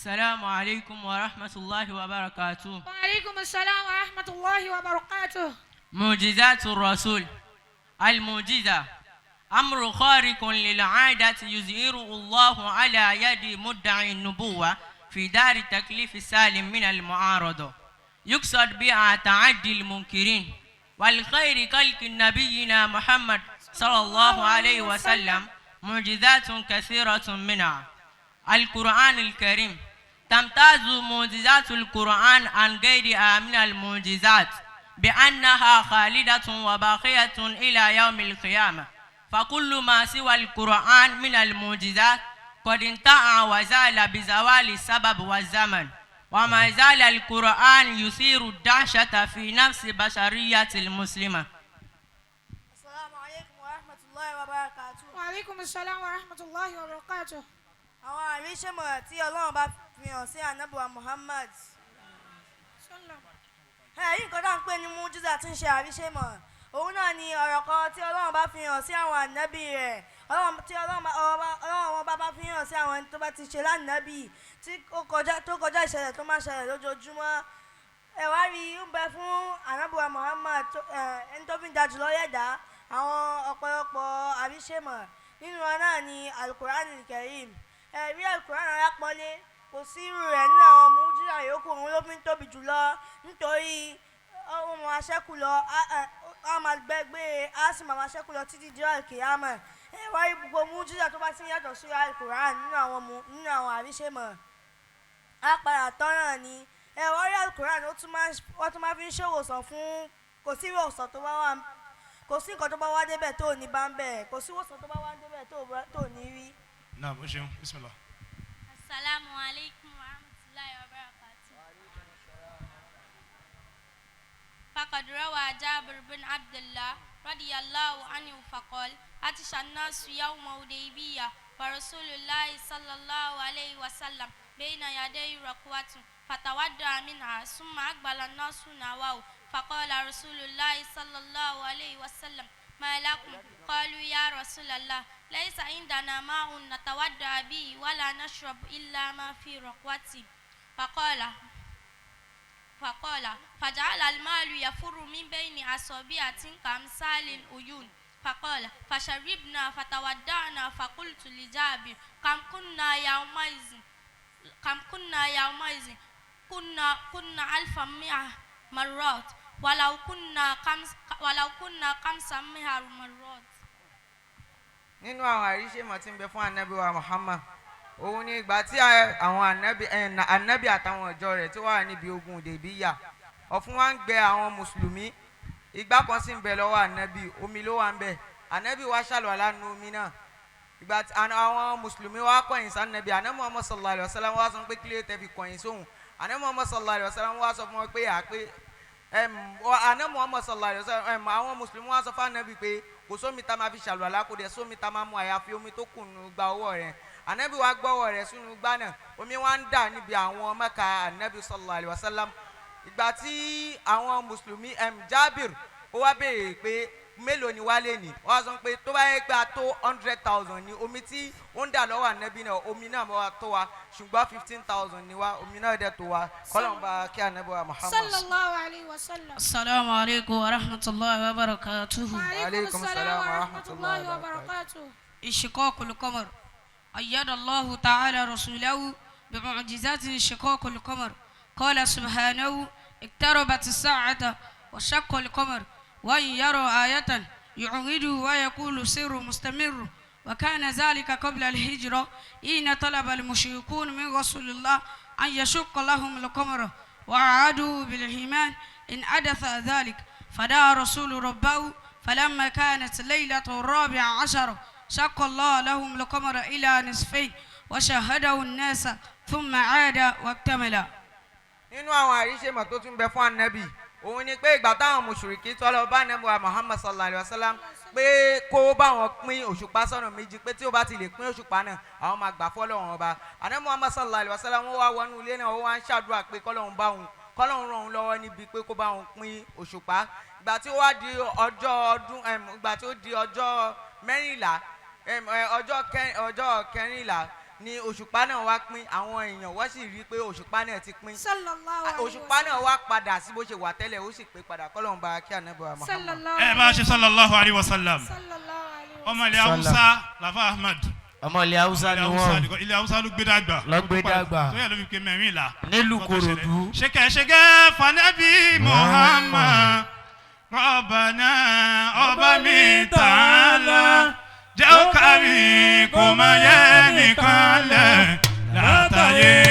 السلام عليكم ورحمة الله وبركاته. وعليكم السلام ورحمة الله وبركاته. معجزات الرسول. المعجزة أمر خارق للعادة يظهره الله على يد مدعي النبوة في دار التكليف السالم من المعارضة، يقصد بها تعدي المنكرين والخير خلق نبينا محمد صلى الله عليه وسلم معجزات كثيرة، منها القرآن الكريم. تمتاز معجزات القرآن عن غيرها من المعجزات بأنها خالدة وباقية إلى يوم القيامة، فكل ما سوى القرآن من المعجزات قد انتهى وزال بزوال السبب والزمن، وما زال القرآن يثير الدهشة في نفس بشرية المسلمة. السلام عليكم ورحمة الله وبركاته. وعليكم السلام ورحمة الله وبركاته. Àwọn àríṣẹ́mọ̀ tí Ọlọ́run bá fi hàn sí Ànábì wa Muhammad. Sallam. Ẹ̀rí nǹkan tá à ń pè ní mújísà tí ń ṣe àríṣẹ́mọ̀. Òun náà ni ọ̀rọ̀ kan tí Ọlọ́run bá fi hàn sí àwọn ànábì rẹ̀. Ọlọ́run tí Ọlọ́run bá fi hàn sí àwọn ẹni tó bá ti ṣe lánàbì tí ó kọjá tó kọjá ìṣẹ̀lẹ̀ tó máa ń ṣẹlẹ̀ lójoojúmọ́. Ẹ wá rí i ń bẹ fún Ànábì wa Muhammad ẹni tó fi ń da jùlọ yẹ̀dá àwọn ọ̀pọ̀lọpọ̀ àríṣẹ́mọ̀. Nínú wọn náà ni Alukur'an Karim. Ẹ̀rí Alukur'an alápọ̀nlé, kò sí irú rẹ̀ nínú àwọn mújísà yòókù. Òun ló fi ń tóbi jùlọ nítorí ó máa ṣẹ́kù lọ, á máa gbẹ́gbẹ́, á sì máa ṣẹ́kù lọ títí di àlùkìyámà. Ẹ wá rí gbogbo mújísà tó bá ti ń yàtọ̀ sí Alukur'an nínú àwọn àríṣẹ́mọ̀, á padà tán náà ni. Ẹ wá rí Alukur'an, ó tún máa wọ́n tún máa fi ń ṣèwòsàn fún. Kò sí ìwòsàn tó bá wà, kò sí nǹkan tó bá wá débẹ̀ tó ní bá ń bẹ̀, kò sí ìwòsàn tó bá wá débẹ̀ tó ní rí. Naam, o ṣeun, bismillah. السلام عليكم ورحمة الله وبركاته. فقد روى جابر بن عبد الله رضي الله عنه فقال: عطش الناس يوم حديبية ورسول الله صلى الله عليه وسلم بين يديه ركوة فتوضأ منها، ثم أقبل الناس نحوه، فقال رسول الله صلى الله عليه وسلم: ما لكم؟ قالوا: يا رسول الله، ليس عندنا ماء نتوضأ به ولا نشرب إلا ما في ركوتي. فقال: فجعل الماء يفر من بين أصابعه كأمثال العيون. فقال: فشربنا فتودعنا. فقلت لجابر: كم كنا يومئذ؟ كم كنا يومئذ؟ كنا 1100 مرات، ولو كنا 500 مرات. Nínú àwọn àríṣèmọ̀ tí ń bẹ fún Anabi wa Muhammad, òun ni ìgbà tí àwọn anabi anabi àtàwọn ọjọ́ rẹ̀ tí wọ́n wà níbi ogun Hudaybiya, ọ̀fun wa ń gbẹ àwọn mùsùlùmí. Ìgbà kan sì ń bẹ lọ́wọ́ anabi, omi ló wà ń bẹ. Anabi wa ṣàlùwàlá nu omi náà. Ìgbà tí àwọn mùsùlùmí wa kọ̀yìn sí anabi, Anabi Muhammad صلى الله عليه وسلم wa sọ pé kílẹ̀ tẹ́ fi kọ̀yìn sóhun? Anabi Muhammad صلى الله عليه وسلم wa sọ fún wọn pé àpé Anabi Muhammad صلى الله عليه وسلم, àwọn mùsùlùmí wa sọ fún anabi pé kò sómi tá máa fi ṣàlùwàlá, kò dẹ̀ sómi tá máa mú àyàfi omi tó kù nù gba ọwọ́ rẹ̀. Anabi wa gbọ́wọ́ rẹ̀ sínú gbá náà, omi wa ń dà níbi àwọn Mẹ́ka anabi صلى الله عليه وسلم. Ìgbà tí àwọn mùsùlùmí, Jabir ó wá béèrè pé mélòó ni wálé ní, wọ́n á sọ pé tó bá yẹ pé a tó 100,000 ní, omi tí ó ń dà lọ́wọ́ anabi náà, omi náà wà tó wa, ṣùgbọ́n 15,000 ni wa, omi náà dẹ̀ tó wa. Kọ́lọ́n kí anabi wa Muhammad. صلى الله عليه وسلم. السلام عليكم ورحمة الله وبركاته. وعليكم السلام ورحمة الله وبركاته. انشقاق القمر. أيد الله تعالى رسوله بمعجزات انشقاق القمر. قال سبحانه: اقتربت الساعة وانشق القمر، وإن يروا آية يعرضوا ويقولوا سحر مستمر. وكان ذلك قبل الهجرة حين طلب المشركون من رسول الله أن يشق لهم القمر ووعدوه بالحرمان إن حدث ذلك، فدعا رسول ربه، فلما كانت ليلة الرابع عشر شق الله لهم القمر إلى نصفين وشاهده الناس، ثم عاد واكتمل. Nínú àwọn àríṣemọ̀ tó tún bẹ fún anabi, òun ni pé ìgbà táwọn mùsùlùmí tó lọ bá anabi wa Muhammad صلى الله عليه وسلم pé kó bá wọn pín òṣùpá sọ́nà méjì, pé tí ó bá ti lè pín òṣùpá náà, àwọn máa gbà fọ́lọ́run Ọba. Anabi Muhammad صلى الله عليه وسلم, wọ́n wá wọnú ilé náà, ó wá ń ṣàdúrà pé kọ́lọ́run bá òun, kọ́lọ́run ràn òun lọ́wọ́ níbi pé kó bá òun pín òṣùpá. Ìgbà tí ó wá di ọjọ́ ọdún, ìgbà tí ó di ọjọ́ 14, ọjọ́ 14. Ni òṣùpá náà wá pín, àwọn èèyàn wọ́n sì rí i pé òṣùpá náà ti pín. Sallallahu alayhi wa Òṣùpá náà wá padà sí bó ṣe wà tẹ́lẹ̀, ó sì pé padà. Kọ́lọ́n bá kí ànábì wa Muhammad. Sallallahu Ẹ bá ṣe sallallahu alayhi wa sallam. Sallallahu alayhi wa Ọmọ ilẹ̀ Haúsá Lafa Ahmed. Ọmọ ilẹ̀ Haúsá Ilẹ̀ ni Haúsá wọ́n. Ilẹ̀ Haúsá ló gbé dàgbà. Ló gbé dàgbà. Tó yẹ ló fi pé 14. Nílùú Kòròdú. Ṣẹkẹṣẹkẹ fanabi Muhammad Rabbana, ọba mi tààlà, jẹ́ ó kárí kò má yẹ nìkan lẹ̀ látàyè.